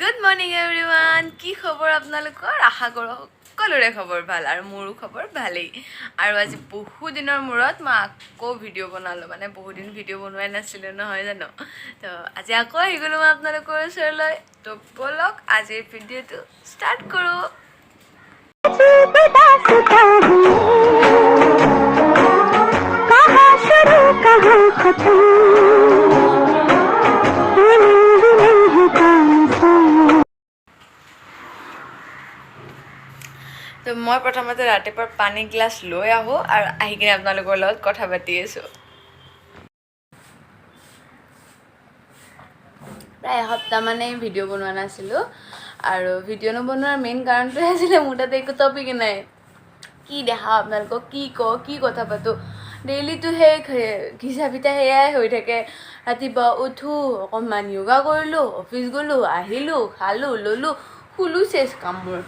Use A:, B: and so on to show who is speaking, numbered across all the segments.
A: Good morning everyone. কি খবৰ আপোনালোকৰ? আশা কৰোঁ সকলোৰে খবৰ ভাল আৰু মোৰো খবৰ ভালেই। আৰু আজি বহু দিনৰ মূৰত মই আকৌ ভিডিঅ' বনালোঁ, মানে বহুদিন ভিডিঅ' বনোৱাই নাছিলোঁ নহয় জানো। তো আজি আকৌ আহি গ'লোঁ মই আপোনালোকৰ ওচৰলৈ। তো ব'লক আজিৰ ভিডিঅ'টো ষ্টাৰ্ট কৰোঁ।
B: कहाँ शुरू कहाँ खत्म, ये मंजिलें हैं कौन सी।
A: তো মই প্ৰথমতে ৰাতিপুৱা পানী গিলাচ লৈ আহোঁ আৰু আহি কিনে আপোনালোকৰ লগত কথা পাতি আছোঁ। প্ৰায় এসপ্তাহমানেই ভিডিঅ' বনোৱা নাছিলোঁ আৰু ভিডিঅ' নবনোৱাৰ মেইন কাৰণটোৱে আছিলে মোৰ তাতে একো টপিকেই নাই। কি দেখাওঁ আপোনালোকক, কি কওঁ, কি কথা পাতোঁ। ডেইলিতো সেই ঘিচা পিতা সেয়াই হৈ থাকে। ৰাতিপুৱা উঠোঁ, অকণমান য়োগা কৰিলোঁ, অফিচ গ'লোঁ, আহিলোঁ, খালোঁ, ল'লোঁ, শুলোঁ, চেচ কাম মোৰ।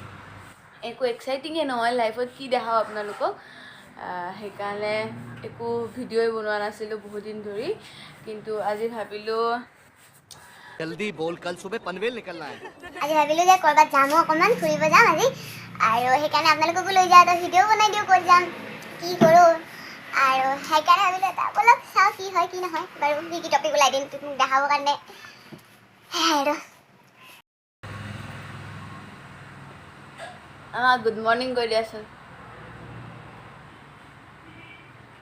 A: একো এক্সাইটিঙে নহয় লাইফত, কি দেখাওঁ আপোনালোকক। সেইকাৰণে একো ভিডিঅ'ই বনোৱা নাছিলোঁ বহুদিন ধৰি। কিন্তু আজি ভাবিলোঁ
C: जल्दी बोल, कल सुबह पनवेल निकलना है।
D: আজি ভাবিলোঁ যে ক'ৰবাত যামো, অকণমান ফুৰিব যাম আজি আৰু সেইকাৰণে আপোনালোককো লৈ যাওঁ, এটা ভিডিঅ' বনাই দিওঁ ক'ত যাম কি কৰোঁ। আৰু সেইকাৰণে ভাবিলোঁ এটা ব'লক চাওঁ কি হয় কি নহয়। বাৰু কি কি টপিক ওলাই দিম মোক দেখাবৰ কাৰণে, সেয়াই আৰু।
A: আমাক গুড মৰ্ণিং কৈ দিয়াচোন।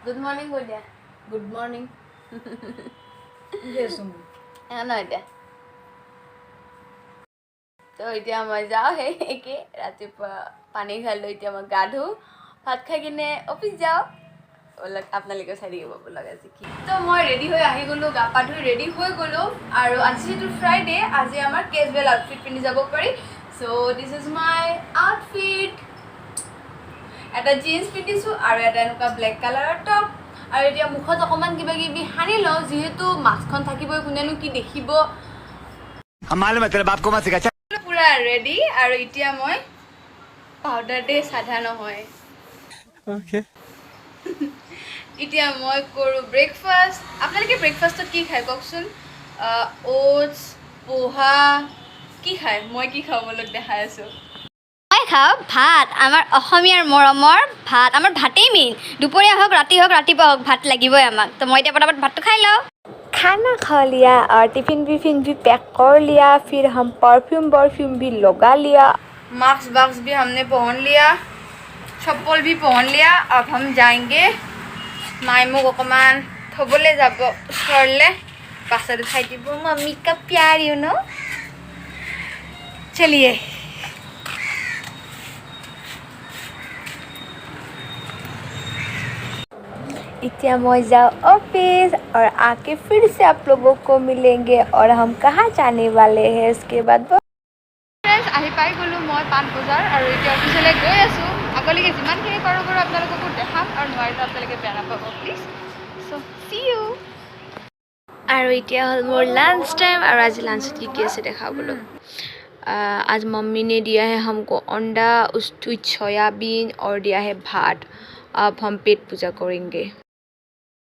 A: গুড মৰ্ণিং কৈ দিয়া। Good morning. নহয় এতিয়া। তো এতিয়া মই যাওঁ, সেই একে ৰাতিপুৱা পানী খালোঁ, এতিয়া মই গা ধুওঁ, ভাত খাই কিনে অফিচ যাওঁ। ব'লক আপোনালোকে চাই থাকিব ব'লক আজি কি। তো মই ৰেডি হৈ আহি গ'লোঁ, গা পা ধুই ৰেডি হৈ গ'লোঁ। আৰু আজি যিটো ফ্ৰাইডে, আজি আমাৰ কেজুৱেল আউটফিট পিন্ধি যাব পাৰি। So this is my outfit. এটা জিন্স পিন্ধিছোঁ আৰু এটা এনেকুৱা ব্লেক কালাৰৰ টপ। আৰু এতিয়া মুখত অকণমান কিবা কিবি সানি লওঁ, যিহেতু মাস্কখন থাকিবই, কোনেনো কি দেখিব।
C: हम मालूम है तेरे बाप को मत सिखा, चल।
A: পূৰা ৰেডি। আৰু এতিয়া মই পাউডাৰ দে চাধা নহয়। এতিয়া মই কৰোঁ ব্ৰেকফাষ্ট। আপোনালোকে ব্ৰেকফাষ্টত কি খায় কওকচোন? অ'টছ, পোহা কি খায়? মই কি খাওঁ ব'লক দেখাই আছোঁ।
E: মই খাওঁ ভাত, আমাৰ অসমীয়াৰ মৰমৰ ভাত। আমাৰ ভাতেই মেইন, দুপৰীয়া হওক ৰাতি হওক ৰাতিপুৱা হওক ভাত লাগিবই আমাক। তো মই এতিয়া পটাপট ভাতটো খাই লওঁ।
F: खाना खा लिया और टिफ़िन विफिन भी पैक कर लिया, फिर हम परफ्यूम वर्फ्यूम भी लगा लिया।
A: मास्क वास्क भी हमने पहन लिया, चप्पल भी पहन लिया। अब हम जाएंगे, মায়ে মোক অকণমান থ'বলৈ যাব ওচৰলৈ, বাছত উঠাই দিব। मम्मी का प्यार you know. चलिए।
F: এতিয়া मैं जाऊँ ऑफिस और आके फिर से आप लोगों को मिलेंगे और हम कहाँ जाने वाले हैं इसके बाद।
A: ফ্ৰেণ্ডছ, আহি পাই গ'লোঁ মই পাণবজাৰ আৰু এতিয়া অফিচলৈ গৈ আছোঁ। আগলৈকে যিমানখিনি পাৰোঁ বাৰু আপোনালোককো দেখাম আৰু নোৱাৰিলেও আপোনালোকে বেয়া নাপাব প্লিজ। So' C U. আৰু এতিয়া হ'ল মোৰ লাঞ্চ টাইম। আৰু আজি লাঞ্চত কি কি আছে দেখাওঁ বোলো। आज मम्मी ने दिया है हमको अंडा विथ सोयाबीन और दिया है भात। अब हम पेट पूजा करेंगे।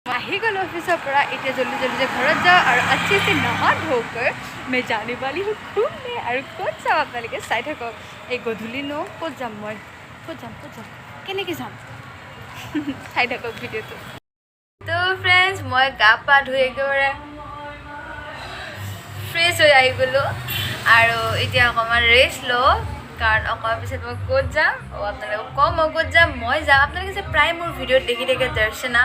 A: আহি গ'লোঁ অফিচৰ পৰা, এতিয়া জल्दी জल्दी ঘৰত যাওঁ আৰু अच्छे से नहा धोकर मैं जाने वाली हूँ घूमने। আৰু ক'ত যাওঁ আপোনালোকে চাই থাকক। এই গধূলিনো ক'ত যাম মই, ক'ত যাম, ক'ত যাম, কেনেকৈ যাম, চাই থাকক ভিডিঅ'টো। তো ফ্ৰেণ্ডছ, মই গা পা ধুই একেবাৰে ফ্ৰেছ হৈ আহি গ'লোঁ আৰু এতিয়া অকণমান ৰেষ্ট লওঁ, কাৰণ অকণমান পিছত মই ক'ত যাম অ' আপোনালোকক কওঁ মই ক'ত যাম। মই যাম, আপোনালোকে যে প্ৰায় মোৰ ভিডিঅ'ত দেখি থাকে দৰ্শনা,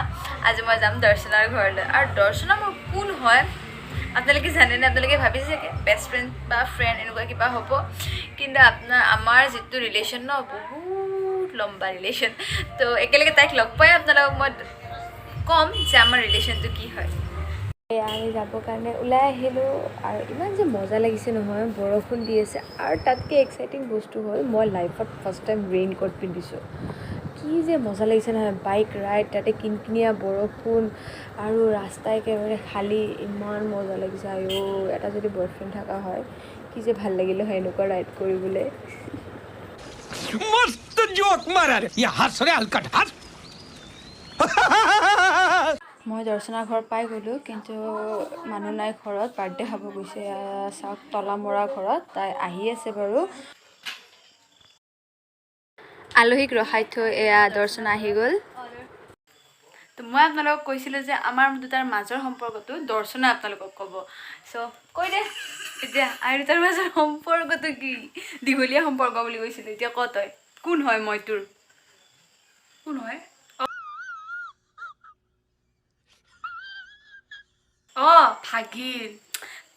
A: আজি মই যাম দৰ্শনাৰ ঘৰলৈ। আৰু দৰ্শনা মোৰ কোন হয় আপোনালোকে জানেনে? আপোনালোকে ভাবিছে চাগে বেষ্ট ফ্ৰেণ্ড বা ফ্ৰেণ্ড এনেকুৱা কিবা হ'ব, কিন্তু আমাৰ যিটো ৰিলেশ্যন ন, বহুত লম্বা ৰিলেশ্যন। তো একেলগে তাইক লগ পাই আপোনালোকক মই ক'ম যে আমাৰ ৰিলেশ্যনটো কি হয়।
F: এয়া আমি যাবৰ কাৰণে ওলাই আহিলোঁ আৰু ইমান যে মজা লাগিছে নহয়, বৰষুণ দি আছে। আৰু তাতকৈ এক্সাইটিং বস্তু হ'ল মই লাইফত ফাৰ্ষ্ট টাইম ৰেইনকোট পিন্ধিছোঁ। কি যে মজা লাগিছে নহয়, বাইক ৰাইড, তাতে কিনকিনীয়া বৰষুণ আৰু ৰাস্তা একেবাৰে খালী, ইমান মজা লাগিছে। আইঅ', এটা যদি বয়ফ্ৰেণ্ড থকা হয় কি যে ভাল লাগিলে হয় এনেকুৱা ৰাইড কৰিবলৈ।
C: मस्त जोक मारा रे, ये हंस रे हलकट हंस।
A: মই দৰ্শনাৰ ঘৰ পাই গ'লোঁ, কিন্তু মানুহ নাই ঘৰত, বাৰ্থডে খাব গৈছে। চাওক, তলা মৰা ঘৰত তাই আহি আছে বাৰু। আলহীক ৰখাই থৈ এয়া দৰ্শনা আহি গ'ল। তো মই আপোনালোকক কৈছিলোঁ যে আমাৰ দুটাৰ মাজৰ সম্পৰ্কটো দৰ্শনা আপোনালোকক ক'ব। চ' কৈ দে এতিয়া, আই দুটাৰ মাজৰ সম্পৰ্কটো কি? দীঘলীয়া সম্পৰ্ক বুলি কৈছিলোঁ, এতিয়া ক তই, কোন হয় মই তোৰ?
G: কোন হয়? অঁ, ভাগিন।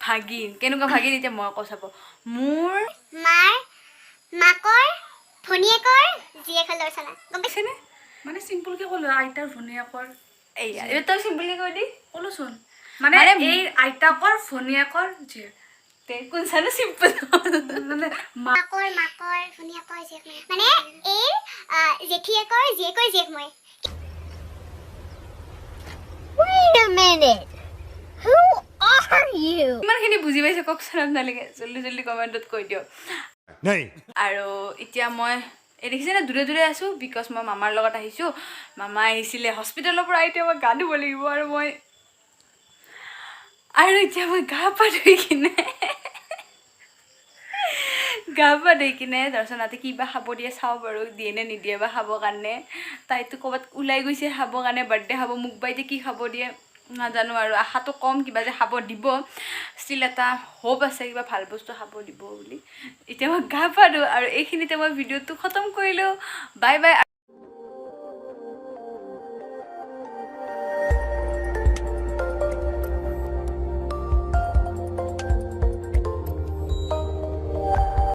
A: ভাগিন। কেনেকুৱা ভাগিন এতিয়া মই কওঁ, চাব। মোৰ
D: মাৰ মাকৰ ভনীয়েকৰ জীয়েক হ'ল দৰ্শনা, গম পাইছে?
A: পাইছেনে?
G: মানে চিম্পুলকে ক'লো, আইতাৰ ভনীয়েকৰ।
A: এইয়া, এতিয়া তই চিম্পুলকে কৈ দি।
G: ক'লোচোন মানে এই আইতাকৰ ভনীয়েকৰ জীয়েক।
A: তে কোন চানো চিম্পল?
G: মানে
D: মাকৰ মাকৰ ভনীয়েকৰ জীয়েক, মানে এই জেঠীয়েকৰ জীয়েকৰ জীয়েক মই। Wait a minute. Who are you?
A: কিমানখিনি বুজি পাইছে কওকচোন আপোনালোকে, জল্দি জল্দি কমেণ্টত কৈ দিয়ক।
H: नहीं।
A: আৰু এতিয়া মই এই দেখিছেনে, দূৰে দূৰে আছোঁ, because মই মামাৰ লগত আহিছোঁ। মামা আহিছিলে হস্পিটেলৰ পৰা। এতিয়া মই গা ধুব লাগিব আৰু এতিয়া মই গা পা ধুই কিনে দৰ্শনাতে কিবা খাব দিয়ে চাওঁ বাৰু, দিয়ে নে নিদিয়ে বা খাবৰ কাৰণে। তাইতো ক'ৰবাত ওলাই গৈছে খাবৰ কাৰণে, বাৰ্থডে খাব। মোক বা এতিয়া কি খাব দিয়ে নাজানো আৰু। আশাটো কম কিবা যে খাব দিব, ষ্টিল এটা হোপ আছে কিবা ভাল বস্তু খাব দিব বুলি। এতিয়া মই গা পা ধুওঁ আৰু এইখিনিতে মই ভিডিঅ'টো খতম কৰিলোঁ। Bye bye.